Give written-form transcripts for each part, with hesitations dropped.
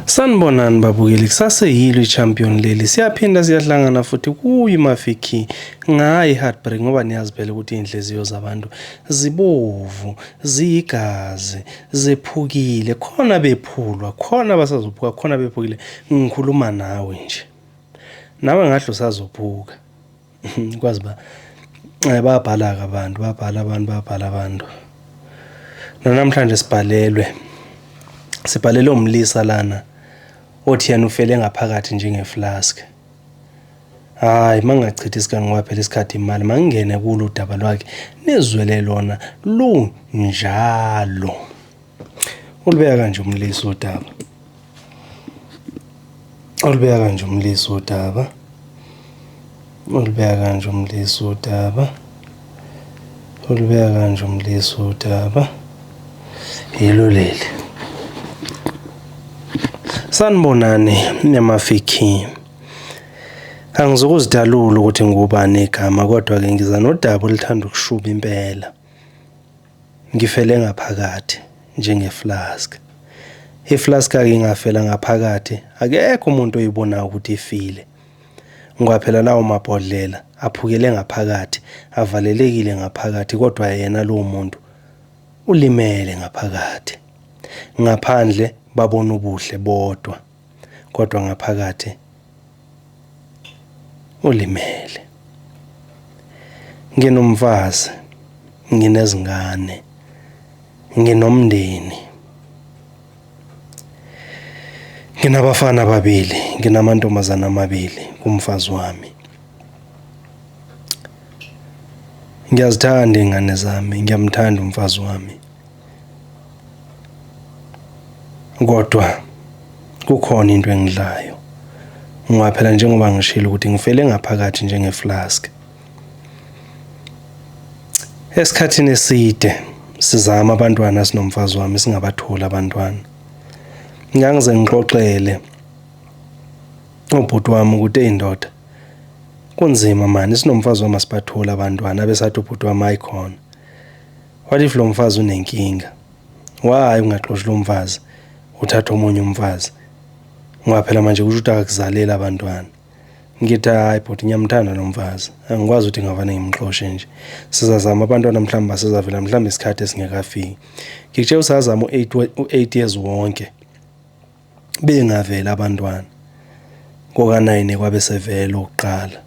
Sanibonani babukeli, kusaseyilo i-champion leli. Siyaphinda siyahlangana futhi kuyo iMafiki ngayo i-heartbreak ngoba niyazi phela ukuthi iy'nhliziyo zabantu zibovu, ziyigazi, zephukile. Khona bephulwa, khona basazophuka, khona bephukile. Ngikhuluma nawe nje. Nawe ngahle usazophuka. Kwazi ba bayabhala-ke abantu, bayabhala abantu, bayabhala abantu. Nanamhlanje sibhalelwe, sibhalelwe umlisa lana othi yena ufele ngaphakathi njenge-flask. Hhayi mangingachithi isikhathi ngoba phela isikhathi imali, mangingene kulo udaba lwakhe nizwele lona lunjalo. Ulubeka kanje umlisa udaba. Ulubeka kanje umlisa udaba. Ulubeka kanje umlisa udaba. Ulubeka kanje umlisa udaba. Yilo leli. Sanibonani nemafikhi. Angizukuzidalula ukuthi ngubani igama kodwa-ke ngiza nodaba oluthanda ukushuba impela. Ngifele ngaphakathi njenge-flask. I-flask-ke ingafela ngaphakathi akekho umuntu oyibonayo ukuthi ifile. Ngoba phela lawo mabhodlela aphukele ngaphakathi, avalelekile ngaphakathi kodwa yena lowo muntu ulimele ngaphakathi. Ngaphandle babona ubuhle bodwa kodwa ngaphakathi ulimele. Nginomfazi, nginezingane, nginomndeni. Nginabafana ababili, nginamantombazane amabili kumfazi wami. Ngiyazithanda iy'ngane zami, ngiyamthanda umfazi wami. Kodwa kukhona into engidlayo. Ngoba phela njengoba ngishilo ukuthi ngifele ngaphakathi njenge-flask. Esikhathini eside sizama abantwana sinomfazi wami singabatholi abantwana. Ngangize ngixoxele ubhuti wami ukuthi eyi ndoda kunzima mani sinomfazi wami asibatholi abantwana abesathi ubhuti wami hayi khona. What if lo mfazi unenkinga? Why ungaxoshi lo mfazi uthathe omunye umfazi? Ngoba phela manje kusho ukuthi akakuzaleli abantwana. Ngithi hayi bhuti ngiyamthanda lo mfazi, angikwazi ukuthi ngavane ngimxoshe nje. Sizazama abantwana mhlawumbe basezavela mhlawumbe isikhathi esingekafiki. Ngikutshela usazama u-eight years wonke bengaveli abantwana. Koka-nine kwabe sevela owokuqala,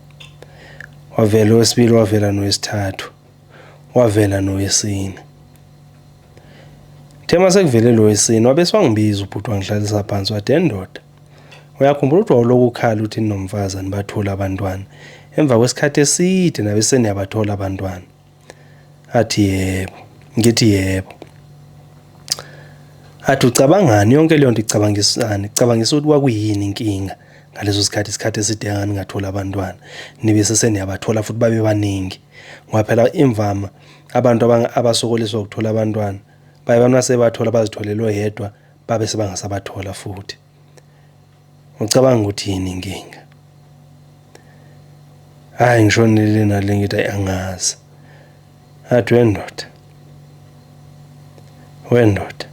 wavela owesibili, wavela nowesithathu, wavela nowesine. Kuthe uma sekuvele lo wesine wabe sewangibiza ubhuti wangihlalisa phansi wathi, ndoda uyakhumbula ukuthi wawulokhu ukhala uthi ninomfazi anibatholi abantwana, emva kwesikhathi eside nabe seniyabathola abantwana. Athi yebo, ngithi yebo. Athi ucabangani yonke leyo nto icabangisani, icabangisa ukuthi kwakuyini inkinga ngaleso sikhathi, isikhathi eside kangaka ningatholi abantwana, nibe seseniyabathola futhi babe baningi. Ngoba phela imvama abantu abasokoliswa ukuthola abantwana baye bathi uma sebathola bazitholele oyedwa babe sebangasabathola futhi. Ucabanga ukuthi yini inkinga? Hhayi ngishonele nale ngithi ayi angazi. Athi wendoda, wendoda,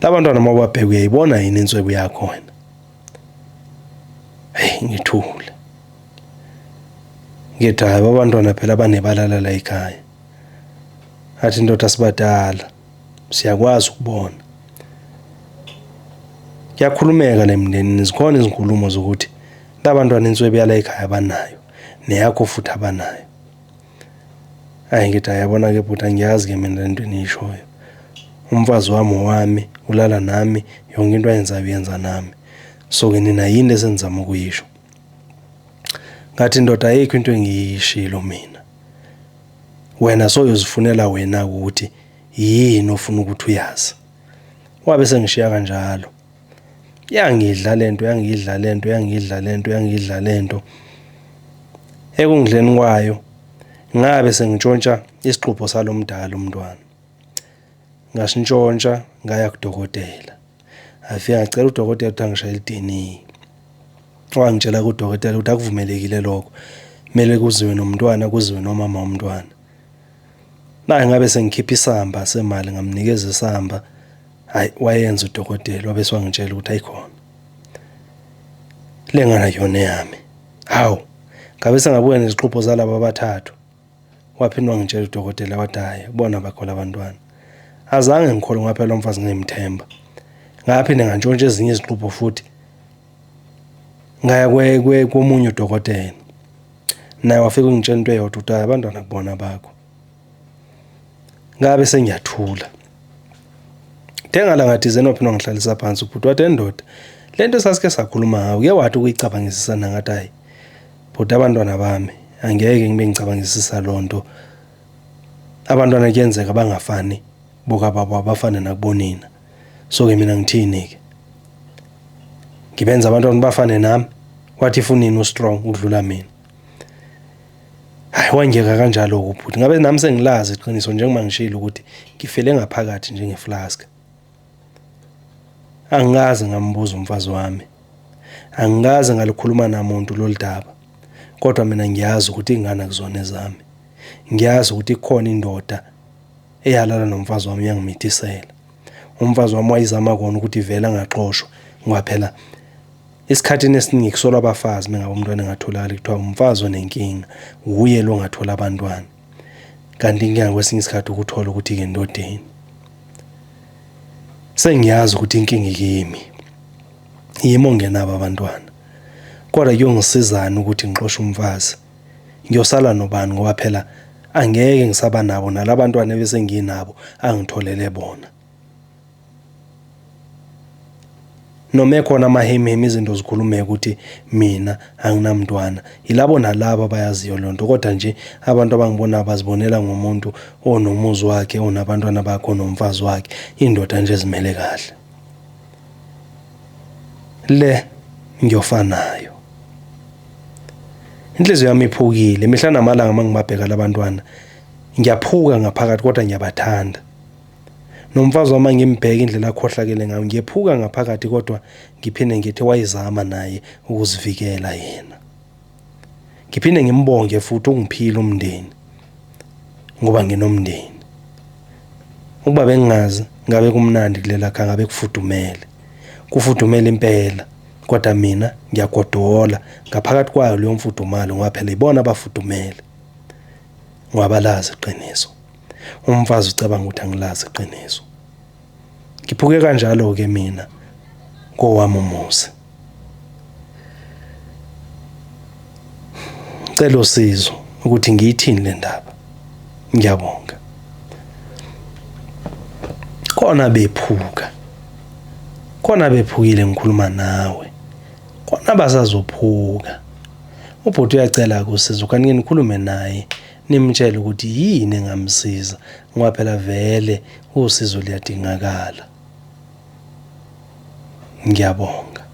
la bantwana uma ubabheka uyayibona yini inswebu yakho wena? Hheyi ngithule. Ngithi hhayi abantwana phela banebalala la ekhaya. Athi ndoda sibadala siyakwazi ukubona. Kuyakhulumeka la emndenini zikhona izinkulumo zokuthi la bantwana inswebu yala ekhaya abanayo neyakho futhi abanayo. Hhayi ngithi hhayi yabona-ke bhuti angiyazi-ke mina le nto eniyishoyo. Umfazi wami owami, ulala nami, yonke into ayenzayo uyenza nami. So-ke nina yini le senizama ukuyisho? Ngathi ndoda ayikho into engiyishilo mina. Wena soyozifunela wena ukuthi yini ofuna ukuthi uyazi. Wabe sengishiya kanjalo. Yangidla lento, yangidla lento, yangidla lento, yangidla lento. Ekungidleni kwayo ngabe sengitshontsha isixubho salomdala umntwana. Ngasintshontsha ngaya kudokotela. Ngafika ngacela udokotela ukuthi angishayele i-DNA. Wangitshela udokotela ukuthi akuvumelekile lokho, kumele kuziwe nomntwana kuziwe nomama womntwana. Naye ngabe sengikhipha isamba semali ngamnikeza isamba. Hayi wayenza udokotela wabe sewangitshela ukuthi ayikhona. Le ngane akuyona eyami. Hawu, ngabe sengabuya nezixubho zalaba abathathu. Waphinde wangitshela udokotela wathi hhayi kubona bakho labantwana. Azange ngikholwe ngoba phela lo mfazi ngimthemba. Ngaphinde ngantshontsha ezinye izixubho futhi ngaya komunye udokotela. Naye wafika ungitshela into eyodwa ukuthi hhayi abantwana kubona bakho. Ngabe sengiyathula. Thenga la ngathizeni waphinde wangihlalisa phansi ubhuti wathi endoda le nto sasike sakhuluma ngayo uke wathi ukuyicabangisisa nangathi hhayi bhuti abantwana bami angeke ngibe ngicabangisisa loo nto abantwana kuyenzeka bangafani bokababa bafane nakubonina so-ke mina ngithini-ke ngibenza abantwana bafane nami wathi ifunini u-strong ukudlula mina Hayi wangiyeka kanjalo-ke ubhuti. Ngabe nami sengilazi iqiniso njengoba ngishilo ukuthi ngifele ngaphakathi njengeflask. Angikaze ngambuza umfazi wami. Angikaze ngalikhuluma namuntu lolu daba. Kodwa mina ngiyazi ukuthi ingane akuzona ezami. Ngiyazi ukuthi ikhona indoda eyalala nomfazi wami yangimithisela. Umfazi wami wayizama kona ukuthi vele angaxoshwa ngoba phela Esikhathini esiningi kusolwa abafazi mengabe umntwana engatholakali kuthiwa umfazi onenkinga wuye lo ongathola abantwana. Kanti inkinga kwesinye isikhathi ukuthola ukuthi ke ndodeni. Sengiyazi ukuthi inkinga ikimi. Yimi ongenabo abantwana. Kodwa kuyongisizani ukuthi ngixoshe umfazi? Ngiyosala nobani ngoba phela angeke ngisaba nabo nalabantwana ebesenginabo angitholele bona. Noma ekhona amahemihemi izinto zikhulumeke ukuthi mina anginamntwana. Yilabo nalabo abayaziyo loo nto kodwa nje abantu abangibonayo bazibonela ngomuntu onomuzi wakhe, onabantwana bakhe, onomfazi wakhe, indoda nje ezimele kahle. Le ngiyofa nayo. Inhliziyo yami iphukile mihla namalanga uma ngibabheka labantwana ngiyaphuka ngaphakathi kodwa ngiyabathanda. Nomfazi wami ngimbheke indlela akhohlakele ngayo ngiyephuka ngaphakathi kodwa ngiphinde ngithi wayezama naye ukuzivikela yena. Ngiphinde ngimbonge futhi ungiphile umndeni ngoba nginomndeni. Ukuba bengingazi ngabe kumnandi kulela khaya ngabe kufudumele. Kufudumele impela kodwa mina ngiyagodola ngaphakathi kwayo leyo mfudumalo ngoba phela ibona abafudumele. Ngoba balazi iqiniso. Umfazi ucabanga ukuthi angilazi iqiniso. Ngiphuke kanjalo-ke mina kowami umuzi. Ngicela usizo ukuthi ngiyithini le ndaba. Ngiyabonga. Khona bephuka. Khona bephukile ngikhuluma nawe. Khona basazophuka. Ubhuti uyacela usizo kanti ngikhulume naye nimtshele ukuthi yini engamsiza ngoba phela vele usizo luyadingakala. Ngiyabonga.